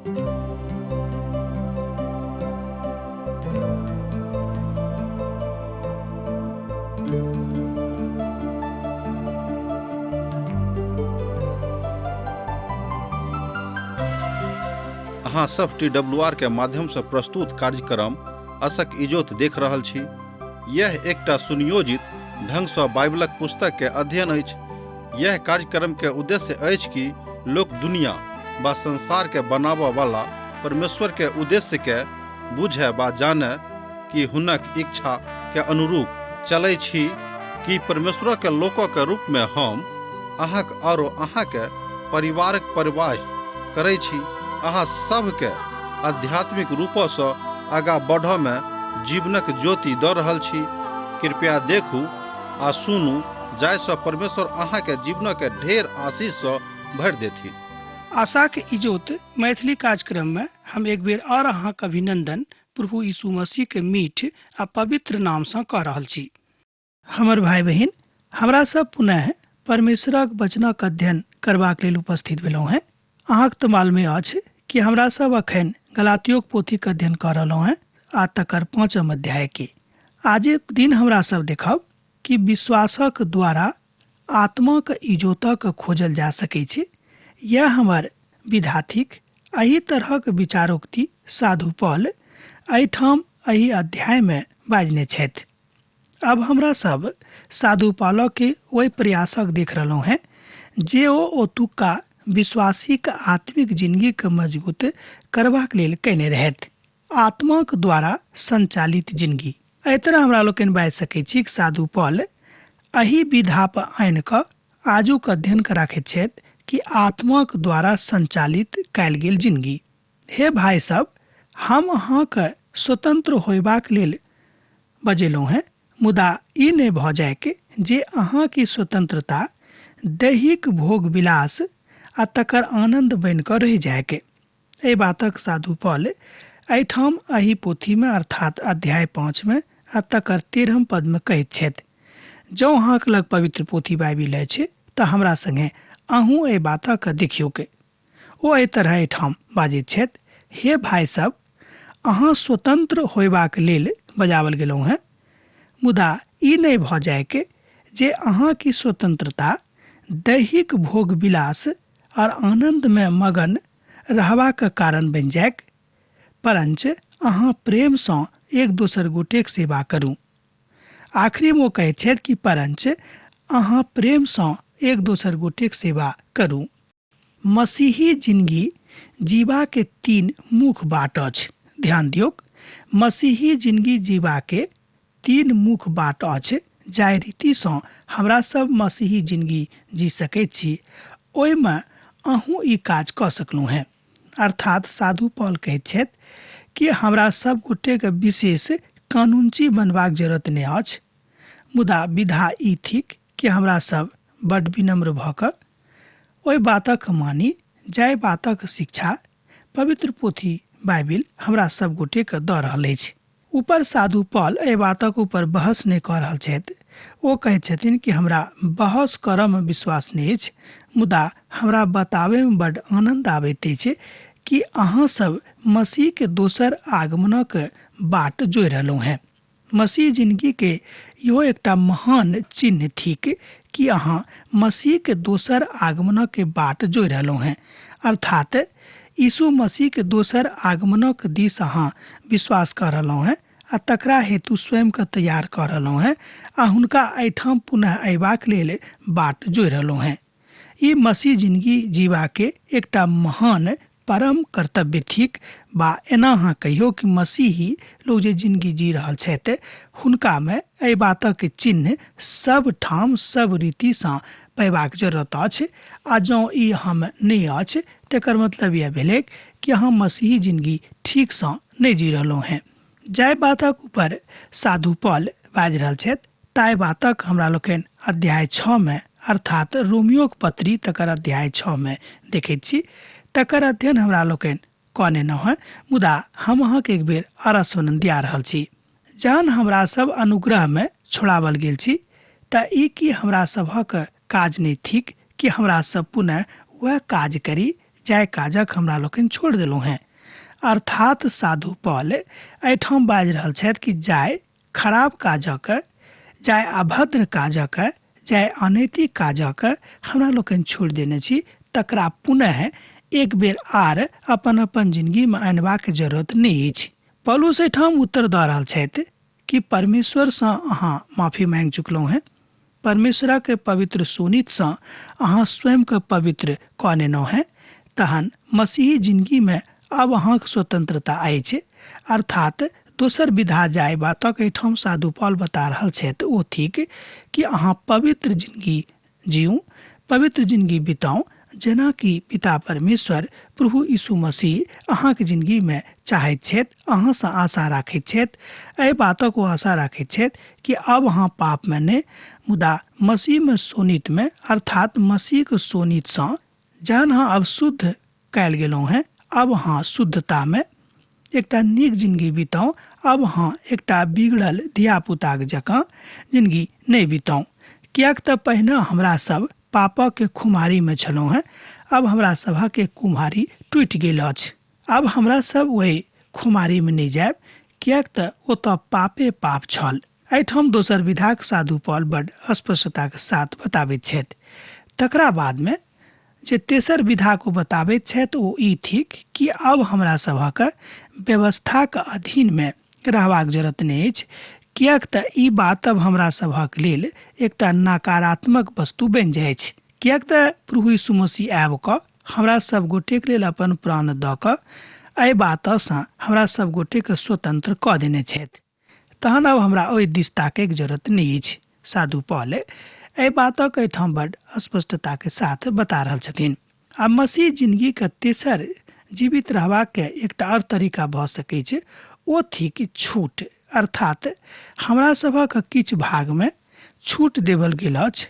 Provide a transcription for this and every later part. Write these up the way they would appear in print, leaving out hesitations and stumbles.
अहाँ सब T W R के माध्यम से प्रस्तुत कार्यक्रम असक इजोत देख रहल छी। यह एकटा सुनियोजित ढंग सँ बाइबलक पुस्तक के अध्ययन अछि। यह कार्यक्रम के उद्देश्य अछि कि लोक दुनिया बा संसार के बनाबऽ वाला परमेश्वर के उद्देश्य के बुझे बा जाने कि हुनक इच्छा के अनुरूप चलै छी कि परमेश्वर के लोक के रूप में हम अहाँक आरो अहाँ के परिवारक परवाह करै छी। अहाँ सभके आध्यात्मिक रूपसँ आगाँ बढ़ऽ में जीवनक ज्योति दऽ रहल छी। कृपया देखू आ सुनू जाहिसँ परमेश्वर अहाँके जीवनक ढेर आशीषसँ भरि देथिन। आशाक इजोत मैथिली कार्यक्रम में हम एक बेर और अहाँक अभिनंदन प्रभु यीशु मसीह के मीठ आ पवित्र नाम सँ कऽ रहल छी। हमर भाई बहिन, हमरा सब पुनः परमेश्वरक वचनक अध्ययन करबाक लेल उपस्थित भेलहुँ हेँ। अहाँक तऽ मालूमे अछि कि हमरा सब अखन गलातियोक पोथीक अध्ययन कऽ रहलहुँ हेँ आ तकर पाँचम अध्याय के। आजुक दिन हमरा सब देखब कि विश्वासक द्वारा आत्माक इजोतक खोजल जा सकै छै। यैह हमर विधा थिक। एहि तरहक विचारोक्ति साधु पॉल एहिठाम एहि अध्याय मे बाजने छथि। अब हमरा सब साधु पॉलक के ओहि प्रयासक देख रहलहुँ हेँ जे ओ ओतुका विश्वासीक आत्मिक जिनगीके मजगूत करबाक लेल कयने रहथि। आत्माक द्वारा संचालित जिनगी। एहि तरह हमरा लोकनि बाजि सकैत छी कि साधु पॉल एहि विधा पर आनि कऽ आजुक अध्ययन के राखैत छथि कि आत्माक द्वारा संचालित कयल गेल जिनगी। हे भाय सब, हम अहाँके स्वतंत्र होयबाक लेल बजेलहुँ हेँ, मुदा ई नहि भऽ जाइक जे अहाँक ई स्वतंत्रता दैहिक भोग विलास आ तकर आनन्द बनि कऽ रहि जाइक। एहि बातक साधु पॉल एहिठाम एहि पोथीमे अर्थात अध्याय 5 आ तकर 13 पदमे कहैत छथि। जँ अहाँक लग पवित्र पोथी बाइबिल अछि तऽ हमरा संगे अहूँ एहि बातक देखियौक। ओ एहि तरह एहिठाम बाजैत छथि, हे भाय सब, अहाँ स्वतंत्र होयबाक लेल बजाओल गेलहुँ हेँ, मुदा ई नहि भऽ जाइक जे अहाँक ई स्वतंत्रता दैहिक भोग विलास और आनंद में मगन रहबाक कारण बनि जाइक, परंच अहाँ प्रेम सँ एक दोसर गोटेक सेवा करू। आखिरी में ओ कहैत छथि कि परंच अहाँ प्रेम सँ एक दोसर गोटेक सेवा करू। मसीही जिनगी जीवा के 3 मुख्य बाट अछि। ध्यान दियौक, मसीही जिनगी जीवा के 3 मुख्य बाट अछि। जाहि रीति सँ हमरा सब मसीही जिनगी जी सकैत छी, ओहिमे अहूँ ई काज कऽ सकलहुँ हेँ। अर्थात साधु पॉल कहैत छथि कि हमरा सब गोटेके विशेष कानूनची बनबाक जरूरत नहि अछि, मुदा विधा ई थिक कि हमरा सब बड विनम्र भऽ कऽ ओहि बातक मानी जाहि बातक शिक्षा पवित्र पोथी बाइबिल हमरा सब गोटेके दऽ रहल अछि। ऊपर साधु पॉल एहि बातक ऊपर बहस नहि कऽ रहल छथि। ओ कहैत छथिन कि हमरा बहस करऽ मे विश्वास नहि अछि, मुदा हमरा बताबय मे बड आनंद आबैत अछि कि अहाँ सब मसीह के दोसर आगमनक बाट जोहि रहलहुँ हेँ। मसीह जिनगी के इहो एकटा महान चिन्ह थिक कि अहाँ मसीह के दोसर आगमनक बाट जोहि रहलहुँ हेँ। अर्थात यीशु मसीह के दोसर आगमनक दिस अहाँ विश्वास कऽ रहलहुँ हेँ आ तकरा हेतु स्वयं के तैयार कऽ रहलहुँ हेँ आ हुनका एहिठाम पुनः अयबाक लेल बाट जोहि रहलहुँ हेँ। ई मसीह जिनगी जीवा के एकटा महान परम कर्तव्य थिक, बा एना अहाँ कहियौ कि मसीही लोक जे जिनगी जी रहल छथि हुनका मे एहि बातक चिन्ह सब ठाम सब रीति सँ पयबाक जरूरत अछि, आ जँ ई हम नहि अछि तेकर मतलब यैह भेलैक कि अहाँ मसीही जिनगी ठीक सँ नहि जी रहलहुँ हेँ। जाहि बातक ऊपर साधु पॉल बाजि रहल छथि ताहि बातक हमरा लोकनि अध्याय 6 मे अर्थात रोमियोक पत्री तकर अध्याय 6 मे देखैत छी। तकर अध्ययन हमरा लोकनि कऽ नेनहुँ हेँ, मुदा हम अहाँके एक बेर आर स्मरण दिया रहल छी। जहन हमरा सब अनुग्रह मे छोड़ावल गेल छी तऽ ई की हमरा सभक काज नहि थिक कि हमरा सब पुनः वएह काज करी जाहि काजक हमरा लोकनि छोड़ि देलहुँ हेँ। अर्थात साधु पॉल एहिठाम बाजि रहल छथि कि जाहि खराब काजक, जाहि अभद्र काजक, जाहि अनैतिक काजक हमरा लोकनि छोड़ि देने छी तकरा पुनः एक बेर आर अपन अपन जिनगीमे अनबाक जरूरत नहि अछि। पौलुस एहिठाम उत्तर दऽ रहल छथि कि परमेश्वरसँ अहाँ माफी मांगि चुकलहुँ हेँ, परमेश्वरक पवित्र शोणितसँ अहाँ स्वयंके पवित्र कऽ नेलहुँ हेँ, तहन मसीही जिनगीमे आब अहाँक स्वतंत्रता अछि। अर्थात दोसर विधा जाहि बातक एहिठाम साधु पॉल बता रहल छथि ओ थिक कि अहाँ पवित्र जिनगी जीउ, पवित्र जिनगी बिताउ, जेना कि पिता परमेश्वर प्रभु यीशु मसीह अहाँक जिनगीमे चाहैत छथि, अहाँसँ आशा राखैत छथि। एहि बातक ओ आशा राखैत छथि कि आब अहाँ पापमे नहि, मुदा मसीहमे शोणितमे, अर्थात मसीहक शोणितसँ जहन अहाँ आब शुद्ध कयल गेलहुँ हेँ, आब अहाँ शुद्धतामे एकटा नीक जिनगी बिताउ। आब अहाँ एकटा बिगड़ल धियापुताक जकाँ जिनगी नहि बिताउ, किएक तऽ पहिने हमरा सब पापक खुमारीमे छलहुँ हेँ, आब हमरा सभक कुम्हारी टूटि गेल अछि। आब हमरा सब ओहि खुमारीमे नहि जायब, किएक तऽ ओतऽ पापे पाप छल। एहिठाम दोसर विधाक साधु पॉल बड स्पष्टताक साथ बताबैत छथि। तकरा बादमे जे तेसर विधाक ओ बताबैत छथि ओ ई थिक कि आब हमरा सभक व्यवस्थाक अधीनमे रहबाक जरूरत नहि अछि, किएक तऽ ई बात अब हमरा सभक लेल एकटा नकारात्मक वस्तु बनि जाइछ। किएक तऽ प्रभु यीशु मसीह आबि कऽ हमरा सब गोटेक लेल अपन प्राण दऽ कऽ एहि बातसँ हमरा सब गोटेके स्वतंत्र कऽ देने छथि। तहन आब हमरा ओहि दिस ताकैके जरूरत नहि अछि। साधु पॉल एहि बातक एहिठाम बड स्पष्टताके साथ बता रहल छथिन। आ मसीह जिनगीके तेसर जीवित रहबाक एकटा आओर तरीका भऽ सकैछ, ओ थिक छूट। अर्थात हमरा सभक किछु भागमे छूट देवल गेल अछि,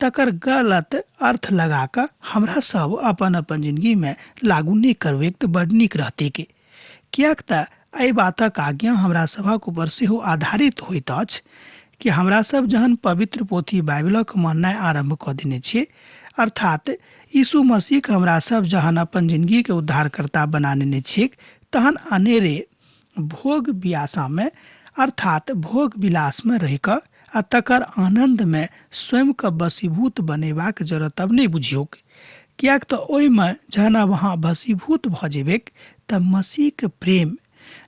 तकर गलत अर्थ लगा कऽ हमरा सब अपन अपन जिनगीमे लागू नहि करबैक तऽ बड नीक रहतैक। किएक तऽ एहि बातक आज्ञा हमरा सभक ऊपर सेहो आधारित होइत अछि कि हमरा सब जहन पवित्र पोथी बाइबलक माननाइ आरम्भ कऽ देने छियै, अर्थात यीशु मसीहके हमरा सब जहन अपन जिनगीके उद्धारकर्ता बना नेने छियै, तहन अनेरे भोग बियासामे अर्थात भोग विलासमे रहि कऽ आ तकर आनन्दमे स्वयंके वशीभूत बनेबाक जरूरत अब नहि बुझियौक। किएक तऽ ओहिमे जहन आब अहाँ वशीभूत भऽ जेबैक तऽ मसीहके प्रेम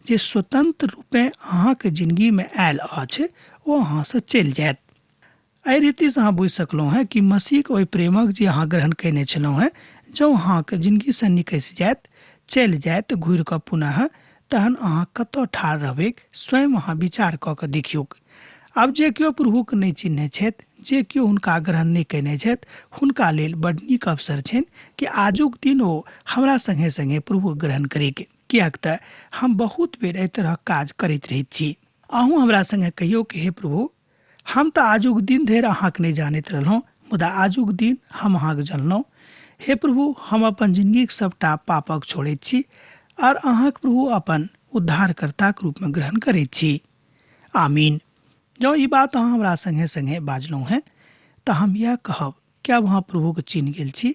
जे स्वतंत्र रूपेँ अहाँके जिनगीमे आयल अछि ओ अहाँसँ चलि जायत। एहि रीतिसँ अहाँ बुझि सकलहुँ हेँ कि मसीहके ओहि प्रेमक जे अहाँ ग्रहण कयने छलहुँ हेँ जँ अहाँके जिनगीसँ निकसि जायत, चलि जायत घुरि कऽ पुनः, तहन अहाँ कतऽ ठाढ़ रहबैक स्वयं अहाँ विचार कऽ कऽ देखियौक। आब जे केओ प्रभुके नहि चिन्हने छथि, जे केओ हुनका ग्रहण नहि कयने छथि, हुनका लेल बड नीक अवसर छनि कि आजुक दिन ओ हमरा सङ्गे सङ्गे प्रभुके ग्रहण करैक, किएक तऽ हम बहुत बेर एहि तरहक काज करैत रहैत छी। अहूँ हमरा सङ्गे कहियौ कि हे प्रभु, हम तऽ आजुक दिन धरि अहाँके नहि जानैत रहलहुँ, मुदा आजुक दिन हम अहाँके जनलहुँ। हे प्रभु, हम अपन जिनगीक सबटा पापक छोड़ैत छी आर अहाँके प्रभु अपन उद्धारकर्ताक रूपमे ग्रहण करैत छी। आमीन। जँ ई बात अहाँ हमरा सङ्गे सङ्गे बाजलहुँ हेँ तऽ हम इएह कहब कि आब अहाँ प्रभुके चिन्ह गेल छी,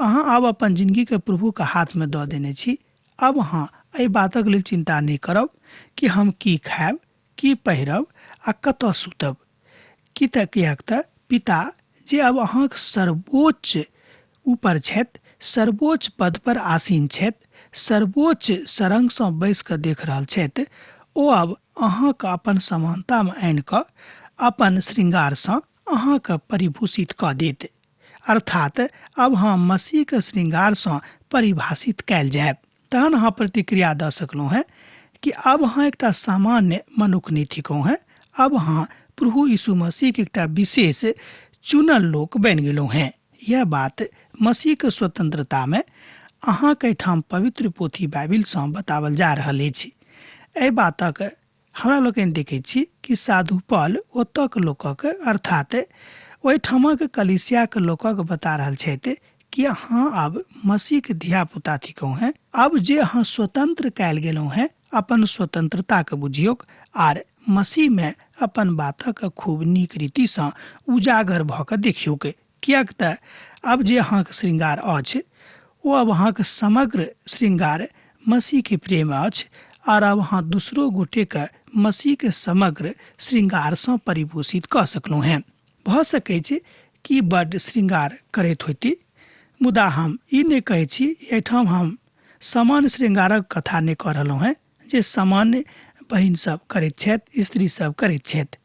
अहाँ आब अपन जिनगीके प्रभुके हाथमे दऽ देने छी। आब अहाँ एहि बातक लेल चिन्ता नहि करब कि हम की खायब, की पहिरब आ कतऽ सुतब, की तऽ किएक तऽ पिता जे आब अहाँक सर्वोच्च ऊपर छथि, सर्वोच्च पद पर आसीन छथि, सर्वोच्च सरंगसँ बैस कऽ देख रहल छथि, ओ आब अहाँके अपन समानतामे आनि कऽ अपन श्रृंगारसँ अहाँके परिभूषित कऽ देत। अर्थात आब अहाँ मसीहके श्रृंगारसँ परिभाषित कयल जायब। तहन अहाँ प्रतिक्रिया दऽ सकलहुँ हेँ कि आब अहाँ एकटा सामान्य मनुख नहि थिकहुँ हेँ, आब अहाँ प्रभु यीशु मसीहके एकटा विशेष चुनल लोक बनि गेलहुँ हेँ। यह बात मसीहके स्वतंत्रतामे अहाँके एहिठाम पवित्र पोथी बाइबिलसँ बताओल जा रहल अछि। एहि बातक हमरा लोकनि देखैत छी कि साधु पॉल ओतऽक लोकक अर्थात ओहिठामक कलीसियाक लोकक बता रहल छथि कि अहाँ आब मसीहके धियापुता थिकहुँ हेँ। आब जे अहाँ स्वतंत्र कयल गेलहुँ हेँ अपन स्वतंत्रताके बुझियौक आर मसीहमे अपन बातक खूब नीक रीतिसँ उजागर भऽ कऽ देखियौक, किएक तऽ आब जे अहाँके श्रृंगार अछि ओ आब अहाँके समग्र श्रृंगार मसीहके प्रेम अछि आर आब अहाँ दोसरो गोटेके मसीहके समग्र श्रृंगारसँ परिभूषित कऽ सकलहुँ हेँ। भऽ सकै छै कि बड्ड श्रृंगार करैत होइती, मुदा हम ई नहि कहै छी, एहिठाम हम सामान्य श्रृंगारक कथा नहि कऽ रहलहुँ हेँ जे सामान्य बहिन सब करैत छथि, स्त्री सब करैत छथि।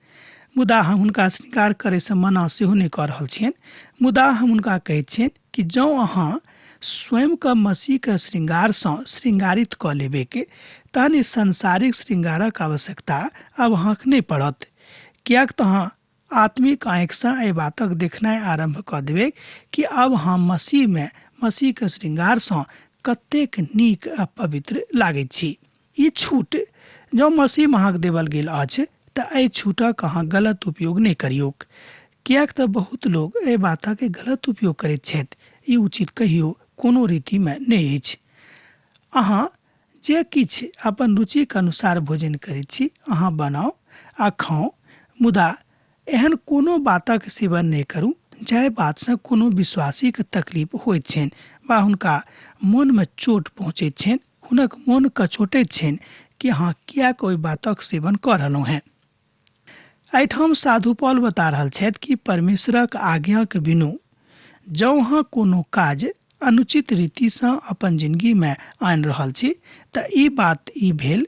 मुदा हम हुनका श्रृंगार करैसँ मना सेहो नहि कऽ रहल छियनि, मुदा हम हुनका कहैत छियनि कि जँ अहाँ स्वयंके मसीहके श्रृंगारसँ श्रृंगारित कऽ लेबैक तहन ई सांसारिक श्रृंगारक आवश्यकता आब अहाँके नहि पड़त, किएक तऽ अहाँ आत्मिक आँखिसँ एहि बातक देखनाइ आरम्भ कऽ देबैक कि आब हम मसीहमे मसीहके श्रृंगारसँ कतेक नीक आ पवित्र लागैत छी। ई छूट जँ मसीहमे अहाँके देवल गेल अछि तऽ एहि छूटक अहाँ गलत उपयोग नहि करियौक, किएक तऽ बहुत लोक एहि बातक गलत उपयोग करैत छथि। ई उचित कहियो कोनो रीतिमे नहि अछि। अहाँ जे किछु अपन रुचिक अनुसार भोजन करैत छी, अहाँ बनाउ आ खाउ, मुदा एहन कोनो बातक सेवन नहि करू जाहि बातसँ कोनो विश्वासीके तकलीफ होइत छनि वा हुनका मोनमे चोट पहुँचैत छनि, हुनक मोन कचोटैत छनि कि अहाँ किएक ओहि बातक सेवन कऽ रहलहुँ हेँ। एहिठाम साधु पॉल बता रहल छथि कि परमेश्वरक आज्ञाक बिनु जँ अहाँ कोनो काज अनुचित रीतिसँ अपन जिनगीमे आनि रहल छी तऽ ई बात ई भेल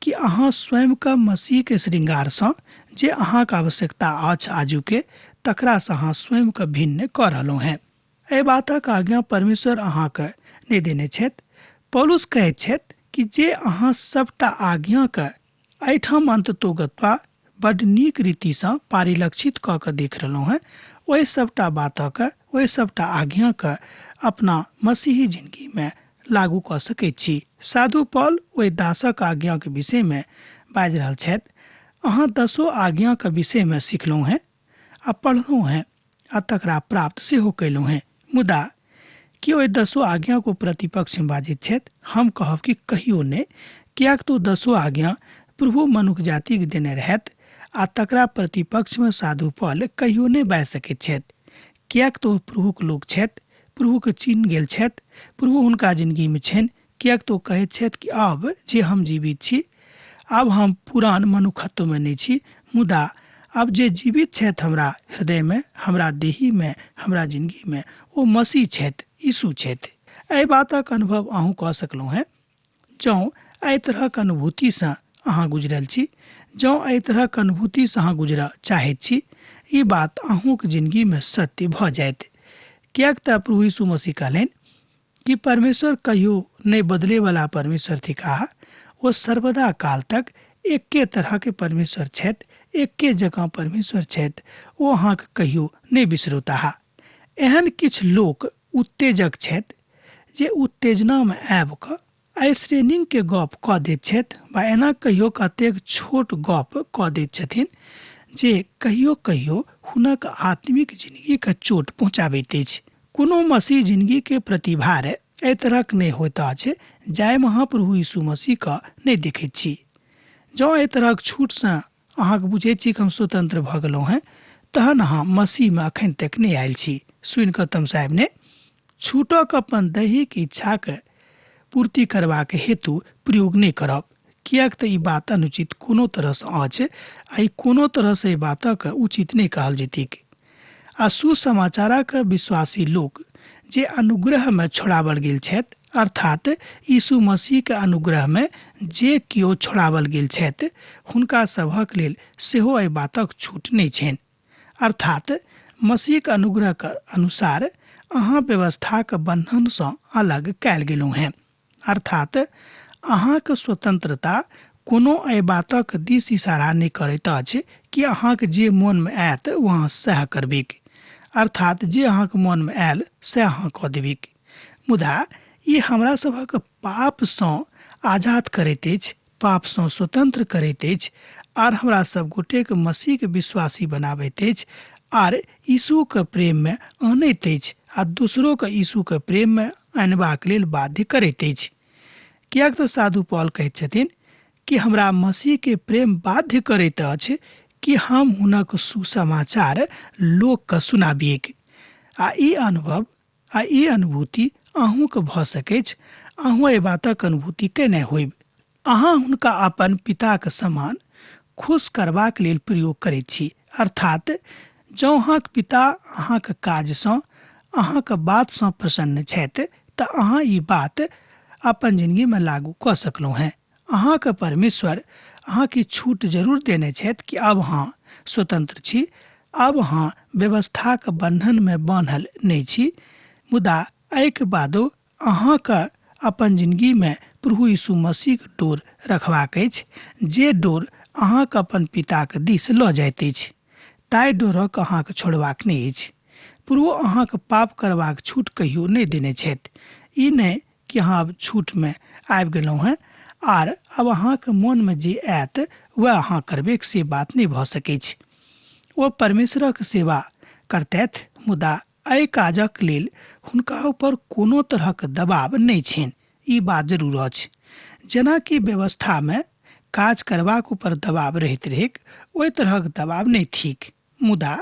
कि अहाँ स्वयंके मसीहके श्रृंगारसँ जे अहाँके आवश्यकता अछि आजुके, तकरासँ अहाँ स्वयंके भिन्न कऽ रहलहुँ हेँ। एहि बातक आज्ञा परमेश्वर अहाँके नहि देने छथि। पौलुस कहैत छथि कि जे अहाँ सबटा आज्ञाके एहिठाम अन्ततोगत्वा बड्ड नीक रीतिसँ पारिलक्षित कऽ कऽ देख रहलहुँ हेँ, ओहि सबटा बातक, ओहि सबटा आज्ञाके अपना मसीही जिनगीमे लागू कऽ सकैत छी। साधु पॉल ओहि दासक आज्ञाक विषयमे बाजि रहल छथि। अहाँ दसो आज्ञाक विषयमे सिखलहुँ हेँ आ पढ़लहुँ हेँ आ तकरा प्राप्त सेहो कयलहुँ हेँ, मुदा की ओहि दसो आज्ञाक ओ प्रतिपक्षमे बाजैत छथि? हम कहब कि कहियो नहि, किएक तऽ ओ दसो आज्ञा प्रभु मनुख जातिक देने रहथि आ तकरा प्रतिपक्षमे साधु पॉल कहियो नहि बाजि सकैत छथि, किएक तऽ ओ प्रभुक लोक छथि, प्रभुके चिन्ह गेल छथि, प्रभु हुनका जिनगीमे छनि, किएक तऽ ओ कहैत छथि कि आब जे हम जीवित छी, आब हम पुरान मनुखत्वमे नहि छी, मुदा आब जे जीवित छथि हमरा हृदयमे, हमरा देहीमे, हमरा जिनगीमे, ओ मसीह छथि, यीशु छथि। एहि बातक अनुभव अहूँ कऽ सकलहुँ हेँ। जँ एहि तरहक अनुभूतिसँ अहाँ गुजरल छी, जँ एहि तरहक अनुभूतिसँ अहाँ गुजरऽ चाहैत छी, ई बात अहूँक जिनगीमे सत्य भऽ जायत। किएक तऽ प्रभु यीशु मसीह कहलनि कि परमेश्वर कहियो नहि बदलेवला परमेश्वर थिकाह, ओ सर्वदा काल तक एके तरहके परमेश्वर छथि, एके जकाँ परमेश्वर छथि, ओ अहाँके कहियो नहि बिसरौताह। एहन किछु लोक उत्तेजक छथि जे उत्तेजनामे आबि कऽ एहि श्रेणीके गप कऽ दैत छथि वा एना कहियो कतेक छोट गप कऽ दैत छथिन जे कहियो कहियो हुनक आत्मिक जिनगीके चोट पहुँचाबैत अछि। कोनो मसीह जिनगीके प्रतिभार एहि तरहक नहि होइत अछि जाहिमे अहाँ प्रभु यीशु मसीहके नहि देखैत छी। जँ एहि तरहक छूटसँ अहाँके बुझैत छी कि हम स्वतंत्र भऽ गेलहुँ हेँ, तहन अहाँ मसीहमे अखन तक नहि आयल छी। सुनि कऽ तमसायब नहि। छूटक अपन दैहिक इच्छाक पूर्ति करबाक हेतु प्रयोग नहि करब, किएक तऽ ई बात अनुचित कोनो तरहसँ अछि आ ई कोनो तरहसँ एहि बातक उचित नहि कहल जेतैक। आ सुसमाचारक विश्वासी लोक जे अनुग्रहमे छोड़ाओल गेल छथि, अर्थात यीशु मसीहक अनुग्रहमे जे केओ छोड़ाओल गेल छथि, हुनका सभक लेल सेहो एहि बातक छूट नहि छनि। अर्थात मसीहक अनुग्रहक अनुसार अहाँ व्यवस्थाक बन्धनसँ अलग कयल गेलहुँ हेँ। अर्थात अहाँक स्वतंत्रता कोनो एहि बातक दिस इशारा नहि करैत अछि कि अहाँक जे मोनमे आयत ओ अहाँ सएह करबैक, अर्थात जे अहाँक मोनमे आयल सएह अहाँ कऽ देबैक। मुदा ई हमरा सभक पापसँ आजाद करैत अछि, पापसँ स्वतंत्र करैत अछि आर हमरा सब गोटेक मसीहक विश्वासी बनाबैत अछि आर यीशुक प्रेममे आनैत अछि आ दोसरोके यीशुक प्रेममे अनबाक लेल बाध्य करैत अछि। किएक तऽ साधु पॉल कहैत छथिन कि हमरा मसीहके प्रेम बाध्य करैत अछि कि हम हुनक सुसमाचार लोकके सुनाबियैक। आ ई अनुभव आ ई अनुभूति अहूँके भऽ सकैछ अहूँ एहि बातक अनुभूति केने होयब। अहाँ हुनका अपन पिताक समान खुश करबाक लेल प्रयोग करैत छी, अर्थात जँ अहाँक पिता अहाँक काजसँ अहाँक बातसँ प्रसन्न छथि तऽ अहाँ ई बात अपन जिनगीमे लागू कऽ सकलहुँ हेँ। अहाँके परमेश्वर अहाँके छूट जरूर देने छथि कि आब अहाँ स्वतंत्र छी, आब अहाँ व्यवस्थाक बन्धनमे बान्हल नहि छी, मुदा एहिके बादो अहाँके अपन जिनगीमे प्रभु यीशु मसीहक डोर रखबाक अछि, जे डोर अहाँके अपन पिताक दिस लऽ जाइत अछि। ताहि डोरक अहाँके छोड़बाक नहि अछि। प्रभु अहाँके पाप करबाक छूट कहियो नहि देने छथि। ई नहि कि अहाँ आब छूटमे आबि गेलहुँ हेँ आर आब अहाँके मोनमे जे आयत वएह अहाँ करबैक, से बात नहि भऽ सकैछ। ओ परमेश्वरक सेवा करतथि, मुदा एहि काजक लेल हुनका ऊपर कोनो तरहक दबाव नहि छनि, ई बात जरूर अछि। जेनाकि व्यवस्थामे काज करबाक ऊपर दबाव रहैत रहैक, ओहि तरहक दबाव नहि थिक। मुदा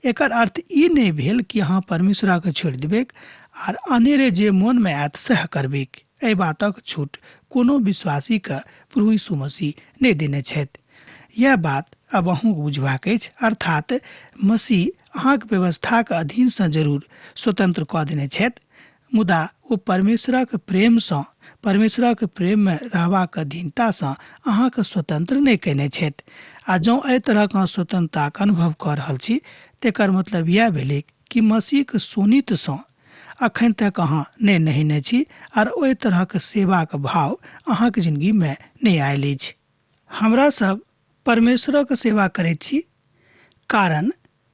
एकर अर्थ ई नहि भेल कि अहाँ परमेश्वरके छोड़ि देबैक आर अनेरे जे मोनमे आयत सएह करबैक। एहि बातक छूट कोनो विश्वासीके प्रभु यीशु मसीह नहि देने छथि। यैह बात आब अहूँके बुझबाक अछि, अर्थात मसीह अहाँक व्यवस्थाक अधीनसँ जरूर स्वतंत्र कऽ देने छथि, मुदा ओ परमेश्वरक प्रेमसँ, परमेश्वरक प्रेममे रहबाक अधीनतासँ अहाँके स्वतंत्र नहि कयने छथि। आ जँ एहि तरहक अहाँ स्वतंत्रताक अनुभव कऽ रहल छी, तेकर मतलब इएह भेलैक कि मसीहक शोणितसँ अखन तक अहाँ नहि नहेने छी आर ओहि तरहक सेवाक भाव अहाँक जिनगीमे नहि आयल अछि। हमरा सब परमेश्वरक सेवा करैत छी कारण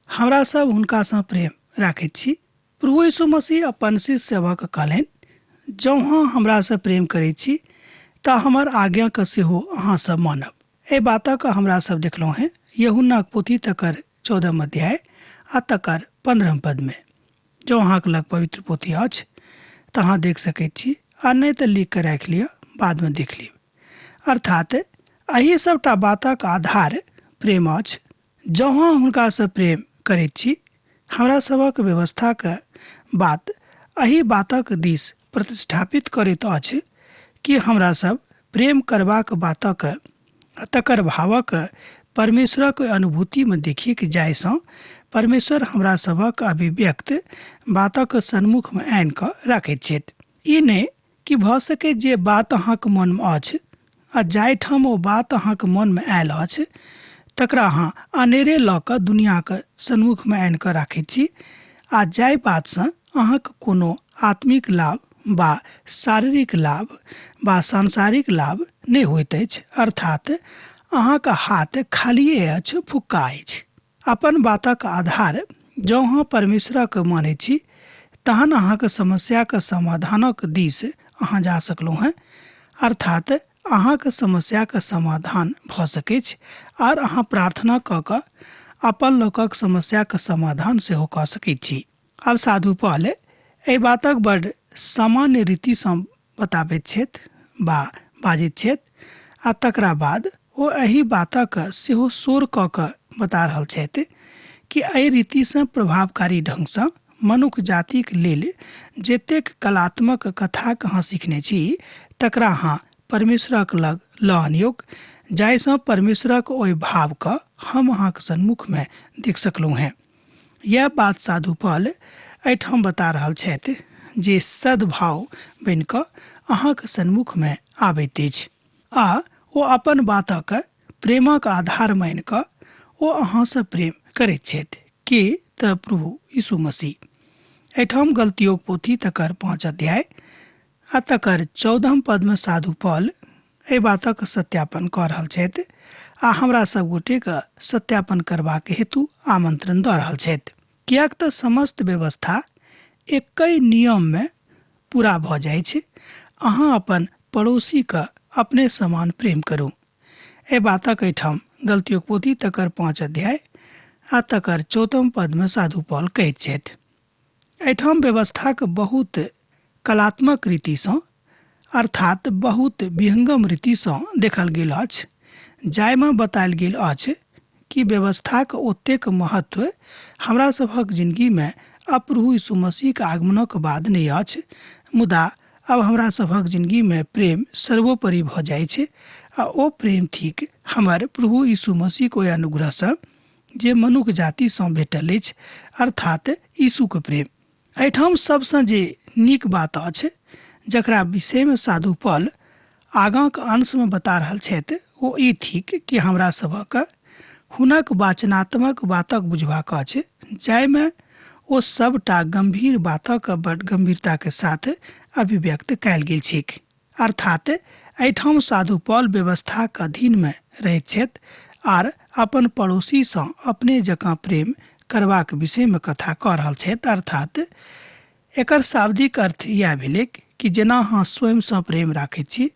हमरा सब हुनकासँ प्रेम राखैत छी। प्रभु यीशु मसीह अपन शिष्य सभक कहलनि, जँ अहाँ हमरासँ प्रेम करैत छी तऽ हमर आज्ञाके सेहो अहाँ सब मानब। एहि बातक हमरा सब देखलहुँ हेँ यूहन्नाक पोथी तकर 14 अध्याय आ तकर 15 पदमे। जँ अहाँके लग पवित्र पोथी अछि तऽ अहाँ देख सकैत छी, आ नहि तऽ लिख कऽ राखि लिअ, बादमे देख लेब। अर्थात एहि सबटा बातक आधार प्रेम अछि। जँ अहाँ हुनकासँ प्रेम करैत छी, हमरा सभक व्यवस्थाक बात एहि बातक दिस प्रतिष्ठापित करैत अछि कि हमरा सब प्रेम करबाक बातक आ तकर भावक परमेश्वरक अनुभूतिमे देखिक जाहिसँ परमेश्वर हमरा सभक अभिव्यक्त बातक सन्मुखमे आनि कऽ राखैत छथि। ई नहि कि भऽ सकै जे बात अहाँके मोनमे अछि आ जाहिठाम ओ बात अहाँके मोनमे आयल अछि तकरा अहाँ अनेरे लऽ कऽ दुनिआँके सन्मुखमे आनि कऽ राखैत छी आ जाहि बातसँ अहाँके कोनो आत्मिक लाभ बा शारीरिक लाभ बा सांसारिक लाभ नहि होइत अछि, अर्थात अहाँके हाथ खालिए अछि, फुक्का अछि। अपन बातक आधार जँ अहाँ परमेश्वरक मानैत छी तहन अहाँके समस्याक समाधानक दिस अहाँ जा सकलहुँ हेँ, अर्थात अहाँके समस्याक समाधान भऽ सकैछ आर अहाँ प्रार्थना कऽ कऽ अपन लोकक समस्याक समाधान सेहो कऽ सकैत छी। आब साधु पॉल एहि बातक बड सामान्य रीतिसँ बताबैत छथि बा बाजैत छथि आ तकरा बाद ओ एहि बातक सेहो शोर कऽ कऽ बता रहल छथि कि एहि रीतिसँ प्रभावकारी ढङ्गसँ मनुख जातिक लेल जतेक कलात्मक कथाक अहाँ सिखने छी तकरा अहाँ परमेश्वरक लग लऽ आनियौक, जाहिसँ परमेश्वरक ओहि भावके हम अहाँक सन्मुखमे देख सकलहुँ हेँ। यैह बात साधु पॉल एहिठाम बता रहल छथि जे सद्भाव बनि कऽ अहाँक सन्मुखमे आबैत अछि आ ओ अपन बातक प्रेमक आधार मानि कऽ ओ अहाँसँ प्रेम करैत छथि। के तऽ प्रभु यीशु मसीह। एहिठाम गलतियोक पोथी तकर 5 अध्याय आ तकर 14 पदमे साधु पॉल एहि बातक सत्यापन कऽ रहल छथि आ हमरा सब गोटेके सत्यापन करबाक हेतु आमंत्रण दऽ रहल छथि, किएक तऽ समस्त व्यवस्था एकहि नियममे पूरा भऽ जाइछ, अहाँ अपन पड़ोसीके अपने समान प्रेम करू। एहि बातक एहिठाम गलतियोक पोथी तकर 5 अध्याय आ तकर 14 पदमे साधु पॉल कहैत छथि। एहिठाम व्यवस्थाक बहुत कलात्मक रीतिसँ अर्थात बहुत विहंगम रीतिसँ देखल गेल अछि, जाहिमे बतायल गेल अछि कि व्यवस्थाक ओतेक महत्व हमरा सभक जिनगीमे अब प्रभु यीशु मसीहक आगमनक बाद नहि अछि, मुदा आब हमरा सभक जिनगीमे प्रेम सर्वोपरि भऽ जाइ छै आ ओ प्रेम थिक हमर प्रभु यीशु मसीहक ओहि अनुग्रहसँ जे मनुख जातिसँ भेटल अछि, अर्थात यीशुक प्रेम। एहिठाम सभसँ जे नीक बात अछि जकरा विषयमे साधु पल आगाँक अंशमे बता रहल छथि ओ ई थिक कि हमरा सभक हुनक वाचनात्मक बातक बुझबाक अछि जाहिमे ओ सभटा गम्भीर बातक बड गम्भीरताके साथ अभिव्यक्त कयल गेल छैक। अर्थात एहिठाम साधु पॉल व्यवस्थाक अधीनमे रहैत छथि आर अपन पड़ोसीसँ अपने जकाँ प्रेम करबाक विषयमे कथा कऽ रहल छथि। अर्थात एकर शाब्दिक अर्थ इएह भेलैक कि जेना अहाँ स्वयंसँ प्रेम राखैत छी,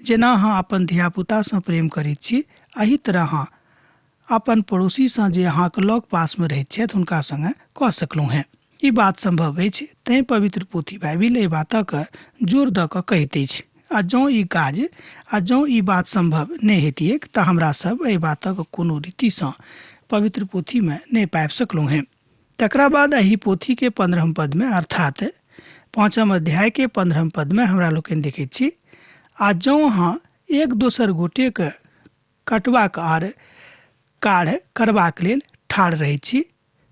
जेना अहाँ अपन धियापुतासँ प्रेम करैत छी, एहि तरह अहाँ अपन पड़ोसीसँ जे अहाँक लग पासमे रहैत छथि हुनका सङ्गे कऽ सकलहुँ हेँ। ई बात सम्भव अछि, तैँ पवित्र पोथी बाइबिल एहि बातक जोर दऽ कऽ कहैत अछि। आ जँ ई काज आ जँ ई बात सम्भव नहि हेतिऐक तऽ हमरा सभ एहि बातक कोनो रीतिसँ पवित्र पोथीमे नहि पाबि सकलहुँ हेँ। तकरा बाद एहि पोथीके 15 पदमे अर्थात 5 अध्यायके 15 पदमे हमरा लोकनि देखैत छी, आ जँ अहाँ एक दोसर गोटेके कटबाक आर काढ़ करबाक लेल ठाढ़ रहैत छी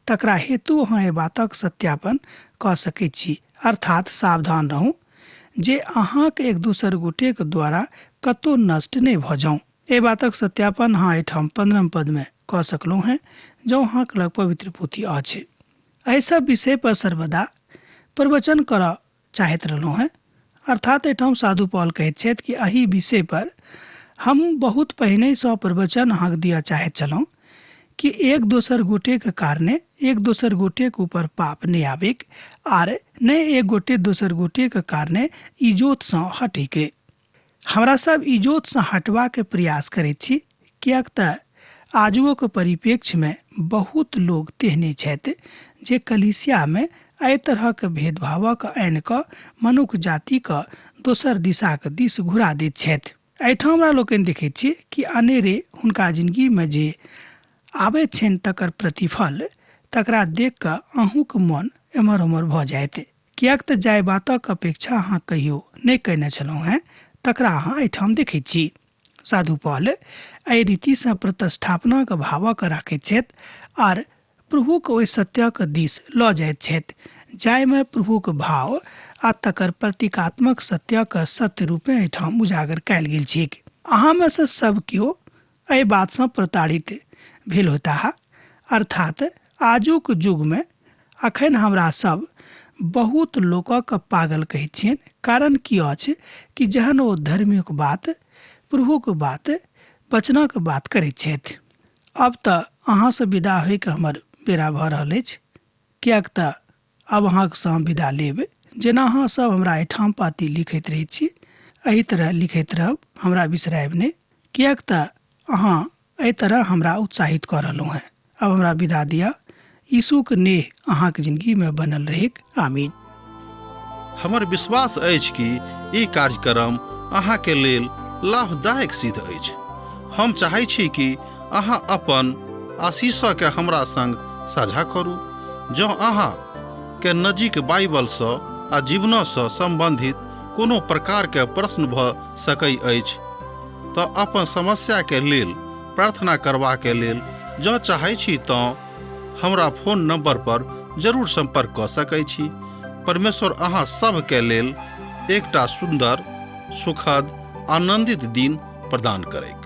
तकरा हेतु अहाँ एहि बातक सत्यापन कऽ सकैत छी, अर्थात सावधान रहू जे अहाँक एक दोसर गोटेक द्वारा कतहु नष्ट नहि भऽ जाउ। एहि बातक सत्यापन अहाँ एहिठाम 15 पदमे कऽ सकलहुँ हेँ जँ अहाँक लग पवित्र पोथी अछि। एहि सब विषय पर सर्वदा प्रवचन करऽ चाहैत रहलहुँ हेँ। अर्थात एहिठाम साधु पॉल कहैत छथि कि एहि विषय पर हम बहुत पहिनहिसँ प्रवचन अहाँके दिअ चाहैत छलहुँ कि एक दोसर गोटेके कारणे एक दोसर गोटेके ऊपर पाप नहि आबैक आर नहि एक गोटे दोसर गोटेके कारणे इजोतसँ हटैके। हमरा सब इजोतसँ हटबाके प्रयास करैत छी, किएक तऽ आजुओक परिप्रेक्ष्यमे बहुत लोग तेहने छथि जे कलीसियामे एहि तरहक भेदभावक आनि कऽ मनुख जातिक दोसर दिशाक दिस घुरा दैत छथि। एहिठाम हमरा लोकनि देखैत छी कि अनेरे हुनका जिनगीमे जे आबैत छनि तकर प्रतिफल तकरा देख कऽ अहूँक मन एम्हर ओम्हर भऽ जायत, किएक तऽ जाहि बातक अपेक्षा अहाँ कहियो नहि कयने छलहुँ हेँ तकरा अहाँ एहिठाम देखैत छी। साधु पॉल एहि रीतिसँ प्रतिष्ठापनाक भावक राखैत छथि आर प्रभुक ओहि सत्यक दिस लऽ जाइत छथि जाहिमे प्रभुक भाव आ तकर प्रतीकात्मक सत्यक सत्य रूपेँ एहिठाम उजागर कयल गेल छैक। अहाँमे सँ सब केओ एहि बातसँ प्रताड़ित भेल होताह, अर्थात आजुक युगमे अखन हमरा सब बहुत लोकक पागल कहैत छियनि। कारण की अछि कि जहन ओ धर्मिक बात, प्रभुक बात, वचनक बात करैत छथि। अब तऽ अहाँसँ विदा होइके हमर बेरा भऽ रहल अछि, किएक तऽ आब अहाँसँ हम विदा लेब। जेना अहाँ सब हमरा एहिठाम पाती लिखैत रहैत छी एहि तरह लिखैत रहब, हमरा बिसरायब नहि, किएक तऽ अहाँ एहि तरह हमरा उत्साहित कऽ रहलहुँ हेँ। अब हमरा विदा दिअ। यीशुक नेह अहाँक जिंदगीमे बनल रहैक। आमीन। हमर विश्वास अछि कि ई कार्यक्रम अहाँके लेल लाभदायक सिद्ध अछि। हम चाहै छी कि अहाँ अपन आशीषके हमरा संग साझा करू। जँ अहाँ के नजीक बाइबलसँ आ जीवनसँ सम्बन्धित कोनो प्रकारके प्रश्न भऽ सकै अछि तऽ अपन समस्याके लेल प्रार्थना करबाके लेल जँ चाहै छी तँ हमरा फोन नंबर पर जरूर संपर्क कऽ सकै छी। परमेश्वर अहाँ सभके लेल एकटा सुन्दर, सुखद, आनंदित दिन प्रदान करैक।